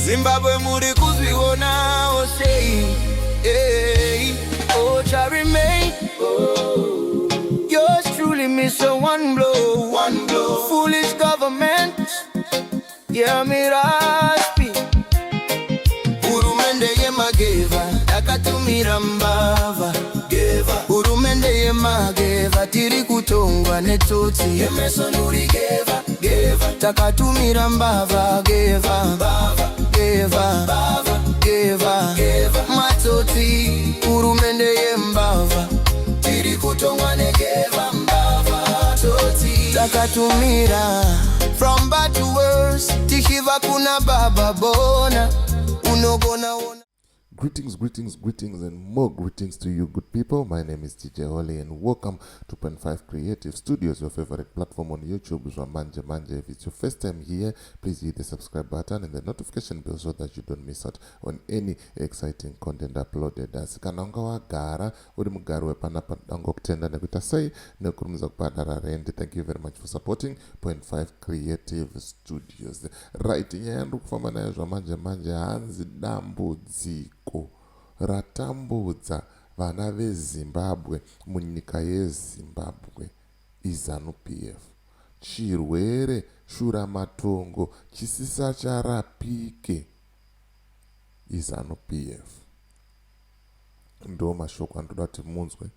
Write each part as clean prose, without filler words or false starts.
Zimbabwe muri kuzvionawo sei? Hey, oh, Charmaine. Oh. Yours truly miss a one blow. One blow. Foolish government. Yeah, miraspi. Hurumende yemageva yakatumira mbavha. Hurumende yemageva, tiri kutongwa netsotsi. Takatumira mbavha geva geva geva matsotsi. Hurumende yembavha, tiri kutongwa negeva mbavha tsotsi. Takatumira from bad to worse, tichibva kuna Baba Bona unogona ona. Greetings, greetings, greetings, and more greetings to you, good people. My name is DJ Holly, and welcome to Pen 5 Creative Studios, your favorite platform on YouTube. Manje Manje. If it's your first time here, please hit the subscribe button and the notification bell so that you don't miss out on any exciting content uploaded. Asi kana unga wagara uri mugari wepanapa, ndangokutenda nekuita sei nekurumidza kubhadhara rent. Thank you very much for supporting Point 5 Creative Studios. Right, nyaya yandiri kufamba nayo zvamanje manje, hanzi dambudziko ratambudza vana veZimbabwe munyika yeZimbabwe iZANU PF. Chirwere shuramatongo chisisacharapike iZANU PF. Ndo mashoko andoda kuti munzwe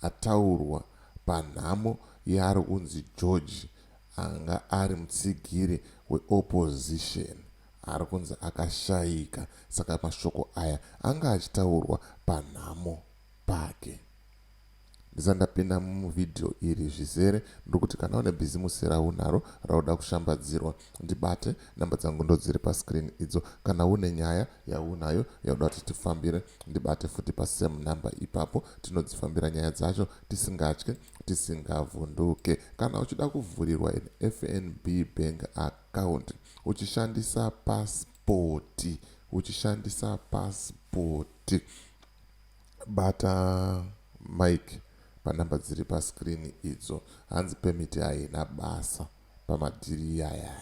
ataurwa panhamo yaari kunzi George, anga ari mutsigiri weopposition, ari kunzi akashayika. Saka mashoko aya anga achitaurwa panhamo pake. Ndisati ndapinda muvhidhiyo iri zvizere, ndiri kuti kana une bhizimusi raunaro rauda kushambadzirwa, ndibate. Namba dzangu ndo dziri pascreen idzo. Kana une nyaya yaunayo yauda kuti tifambire, ndibate futi pasame number ipapo. Tinodzifambira nyaya dzacho tisingatye, tisingavhunduke. Kana uchida kuvhurirwa an FNB bank account uchishandisa pasipoti, uchishandisa pasipoti, bata Mike panhamba dziri pascreen idzo. Hanzi permit haina basa pamadhiri aya,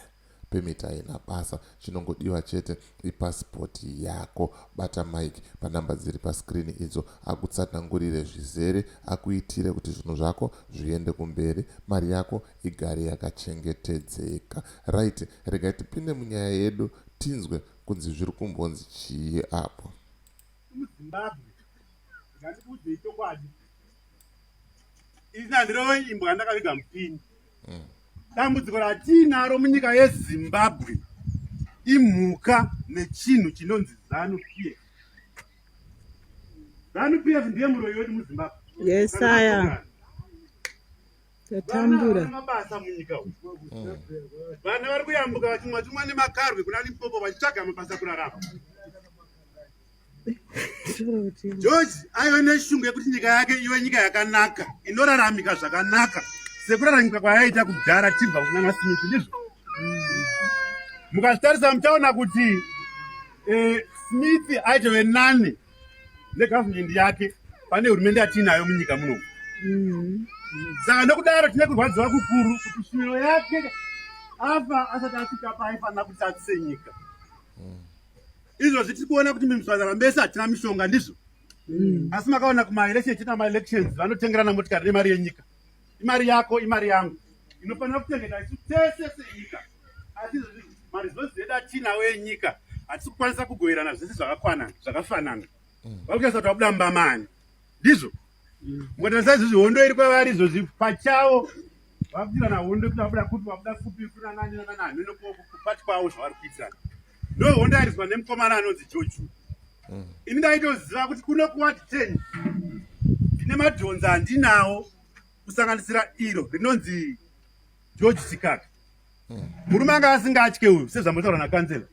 permit haina basa, chinongodiwa chete ipasipoti yako. Bata Mike panhamba dziri pascreen idzo, akutsanangurire zvizere, akuitire kuti zvinhu zvako zviende kumberi, mari yako igare yakachengetedzeka. Right, regai tipinde munyaya yedu, tinzwe kunzi zviri kumbonzi chii apo. MuZimbabwe, ngandikuudzei chokwadi, ini handirove imbwa ndakaviga mupini. Dambudziko ratiinaro munyika yeZimbabwe imhuka nechinhu chinonzi ZANU PF. ZANU PF ndiye muroyi wedu muZimbabwe. Yesaya, tatambura. Mabasa munyika umu, vana vari kuyambuka vachimwa chimwa nemakarwe kuna Limpopo vachitsvaga mabasa, kurarama. George aive neshungu yekuti nyika yake ive nyika yakanaka, inoraramika zvakanaka, sekuraramika kwayaita kudhara tibva kuna naSmith. Ndizvo, mukazvitarisa muchaona kuti Smith aitove nani negavhumendi yake pane hurumende yatiinayo munyika munomu. Saka nokudaro tine kurwadziwa kukuru kuti shuviro yake afa asati asvika paaifanira kuti atise nyika. Izvozvi tiri kuona kuti muzvipatara mese hatina mishonga, ndizvo? Asi makaona kumaelection chita maelections, vanotengerana motikari nemari yenyika. Imari yako, imari yangu, inofanira kuchengeta isu tese senyika. Asi izvozvi maresources edu atinawo enyika hatisi kukwanisa kugoverana zvese zvakakwana, zvakafanana. Vari kutarisa kuti vabuda mbamani, ndizvo? Mukatarisa izvozvi, hondo iri kwavari izvozvi pachavo, vakuitirana hondo kuti vabuda kupi, vabuda kupi, kuna nani nanani nekupati kwavo zvavari kuitirana. Ndo hondo yairizwa nemukomana anonzi George. Ini ndaitoziva kuti kuno kuward 10 ndine madhonza andinawo, kusanganisira iro rinonzi George Sikaka. Murume anga asingatye uyu, sezvambotaura nakansela.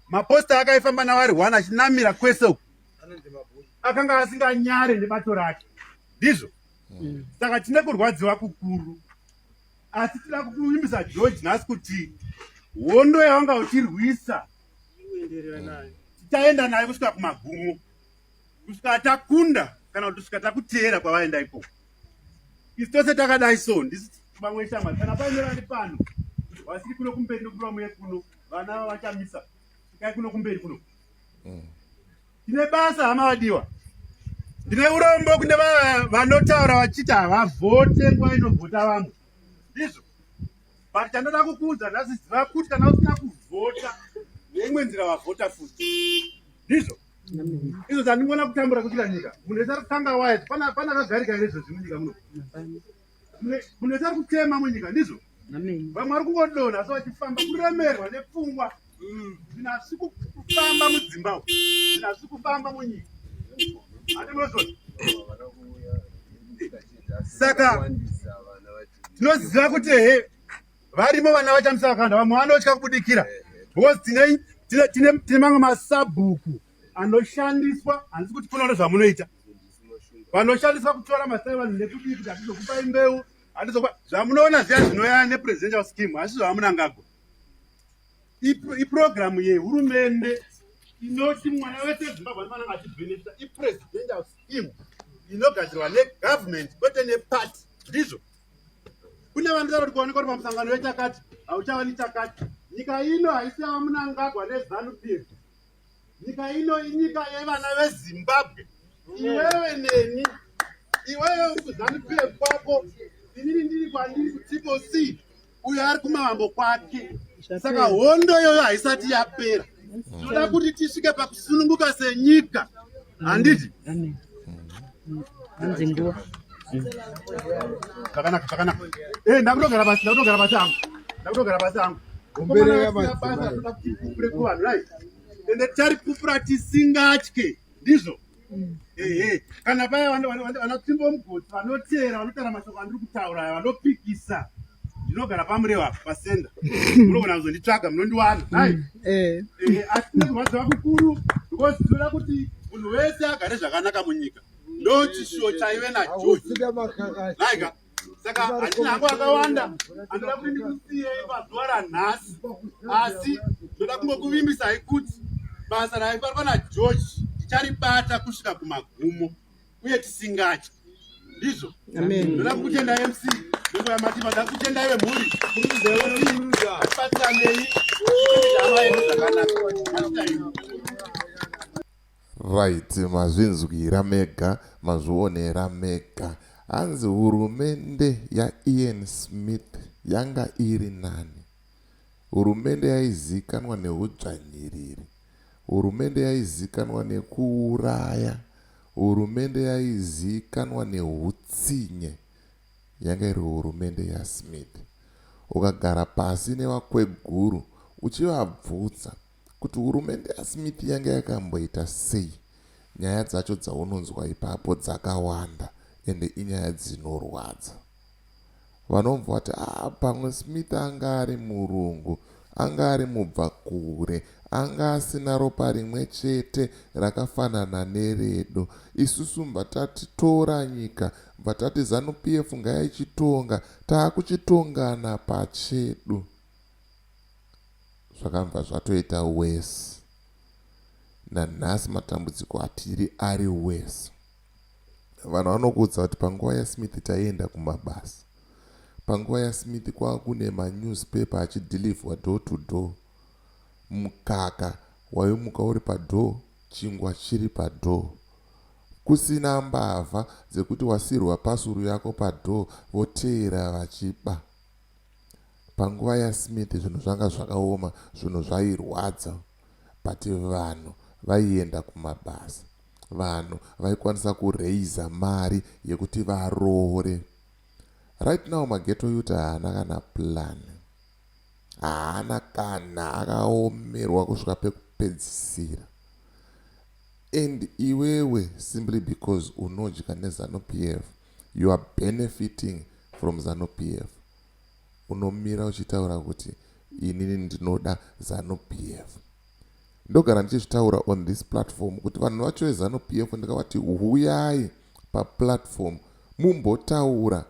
Maposta akaifamba nawo ari one, achinamira kwese uku. Akanga asinganyare nebato rake, ndizvo? Saka tine kurwadziwa kukuru, asi tida kukuvimbisa George nhasi kuti hondo yawanga uchirwisa tichaenda nayo kusvika kumagumo, kusvika takunda kana kuti kusvika takuteera kwavaenda ikoko. Isi tose takadai, so ndisi vamwe shamwari. Kana paine vari pano vasiri kuno kumberi, ndokumbira muye kuno, vana vavachamisa. Kai kuno kumberi kuno. Tine basa hama vadiwa. Ndine urombo kune vanotaura vachiti havavhote nguva inovhota vamwe. Ndizvo. But chandoda kukuudza nhasi ziva kuti kana usina kuvhota neimwe nzira wavhota futi. Ndizvo. Izvo zvandingoona kutambura kuitira nyika. Munhu wese ari kutanga waya pana pana akagarika here izvozvi munyika muno. Munhu wese ari kutema munyika ndizvo. Vamwe vari kungodonha asi vachifamba kuremerwa nepfungwa. Zvinhu hazvisi kufamba mudzimba umu. Zvinhu hazvisi kufamba munyika. Handinozvona. Saka tinoziva kuti ehe varimo vana vachamisa vakawanda vamwe vanotya kubudikira because tine tine tine mamwe masabhuku anoshandiswa handisi kuti kunoona zvamunoita vanoshandiswa kutora mazita evanhu nekudii kuti hatizokupai mbeu hatizokupa zvamunoona zviya zvinoyana nepresidential scheme asi zvamunangagwa iprogramu yehurumende inoti mwana wese wezimbabwe anofanira achibhenefita ipresidential scheme inogadzirwa negovernment kwete neparty ndizvo kune vanotaura kuti kuonekwa kuti pamusangano wechakati hauchawani chakati nyika ino haisi yava munangagwa nezanu pf nyika ino inyika yevana vezimbabwe iwewe neni iwewe uri kuzanu pf kwako inini ndiri kwandiri kutriple c uyo ari kumavambo kwake saka hondo iyoyo haisati yapera tinoda kuti tisvike pakusununguka senyika handiti zvakanaka zvakanaka eh, ndakutogara pasi ndakutogara pasi hangu ndakutogara pasi hangu kuvanhu right ende ticharipupura tisingatye ndizvo ehe kana paya vanatsvimbo mugotsi vanoteera vanotaura mashoko andiri kutaura aya vanopikisa ndinogara pamurewa apa pasenda munogona kuzonditsvaga munondiwana hai mm, eh. Eh, asi tine kurwadziwa kukuru because tinoda kuti munhu wese agare zvakanaka munyika ndochishuwo chaive nageorge naika saka handina hangu akawanda anoda kuti ndikusiyei pazuva ranhasi asi ndoda kungokuvimbisai kuti basa raibatwa nageorge ticharibata kusvika kumagumo uye tisingatyi ndizvo ndoda kukutenda mc ndokuya matima ndoda kukutendai vemhuri atibatsiranei hama yedu zvakanaka Right mazvinzwira mega mazvionera mega hanzi hurumende yaIan Smith yanga iri nani. Hurumende yaizikanwa nehudzvanyiriri. Hurumende yaizikanwa nekuuraya. Hurumende yaizikanwa nehutsinye yanga iri hurumende yaSmith. Ukagara pasi nevakweguru uchivabvunza Kuti hurumende yaSmith yanga yakamboita sei, nyaya dzacho dzaunonzwa ipapo dzakawanda ende inyaya dzinorwadza. Vanobva vati ah, pamwe Smith anga ari murungu, anga ari mubvakure, anga asina ropa rimwe chete rakafanana neredu. Isusu mbva tati tora nyika, mbva tati Zanu PF ngaichitonga, taakuchitongana pachedu. Zvakabva zvatoita worse. Nanhasi matambudziko atiri ari worse. Vanhu vanokuudza kuti panguva yaSmith taienda kumabasa. Panguva yaSmith kwava kune manewspaper achidhilivhwa door to door. Mukaka waimuka uri padoor, chingwa chiri padoor. Kusina mbavha dzekuti wasiirwa pasuru yako padoor voteera vachiba. Panguva yaSmith zvinhu zvanga zvakaoma, zvinhu zvairwadza but vanhu vaienda kumabasa. Vanhu vaikwanisa kuraiser mari yekuti varoore. Right now maghetto youth haana kana plan. Haana kana akaomerwa kusvika pekupedzisira. And iwewe simply because unodya neZanu PF, you are benefiting from Zanu PF. Unomira uchitaura kuti inini ndinoda Zanu PF. Ndogara ndichizvitaura on this platform kuti vanhu vacho veZanu PF ndikavati huyai paplatform mumbotaura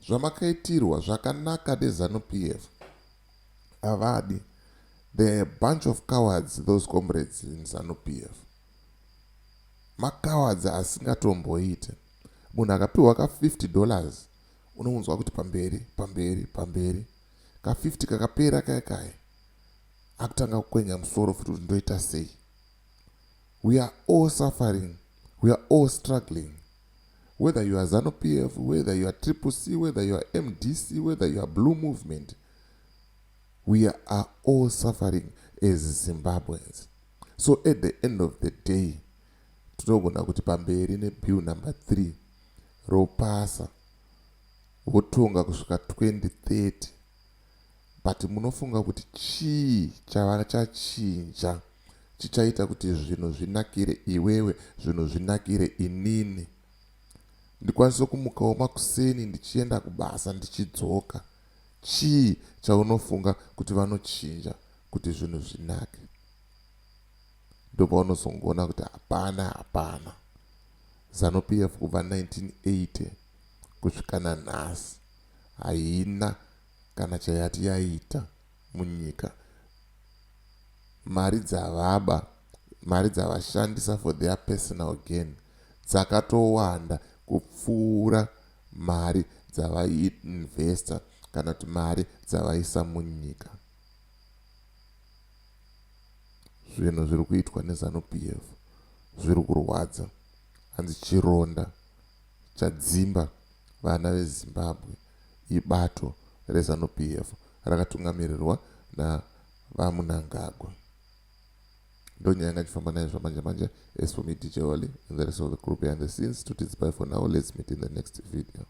zvamakaitirwa zvakanaka neZanu PF. Havadi. They're a bunch of cowards those comrades in Zanu PF. Macowards asingatomboite. Munhu akapiwa ka 50 dollars unounzwa kuti pamberi pamberi pamberi ka 50 kakapera kaya kaya. Akutanga kukwenya musoro futi kuti ndoita sei. We are all suffering, we are all struggling, whether you are ZANU PF, whether you are Triple C, whether you are MDC, whether you are Blue Movement, we are all suffering as Zimbabweans. So at the end of the day, tinogona kuti pamberi nebill number 3, ropasa, votonga kusvika 2030, but munofunga kuti chii chava chachinja chichaita kuti zvinhu zvinakire iwewe, zvinhu zvinakire inini, ndikwanise kumukawo makuseni ndichienda kubasa, ndichidzoka? Chii chaunofunga kuti vanochinja kuti zvinhu zvinake? Ndopaunozongoona kuti hapana, hapana. ZANU PF kubva 1980 kusvika nanhasi haina kana chayati yaita munyika. Mari dzavaba, mari dzavashandisa for their personal gain dzakatowanda kupfuura mari dzavaiinvesta kana kuti mari dzavaisa munyika. Zvinhu zviri kuitwa neZANU PF zviri kurwadza. Hanzi chironda chadzimba vana veZimbabwe ibato reZANU PF rakatungamirirwa navaMnangagwa. Ndonyaya yanga ichifamba nayo zvamanje manje. As for me, DJ Wally, and the rest of the crew behind the scenes, to bye for now. Let's meet in the next video.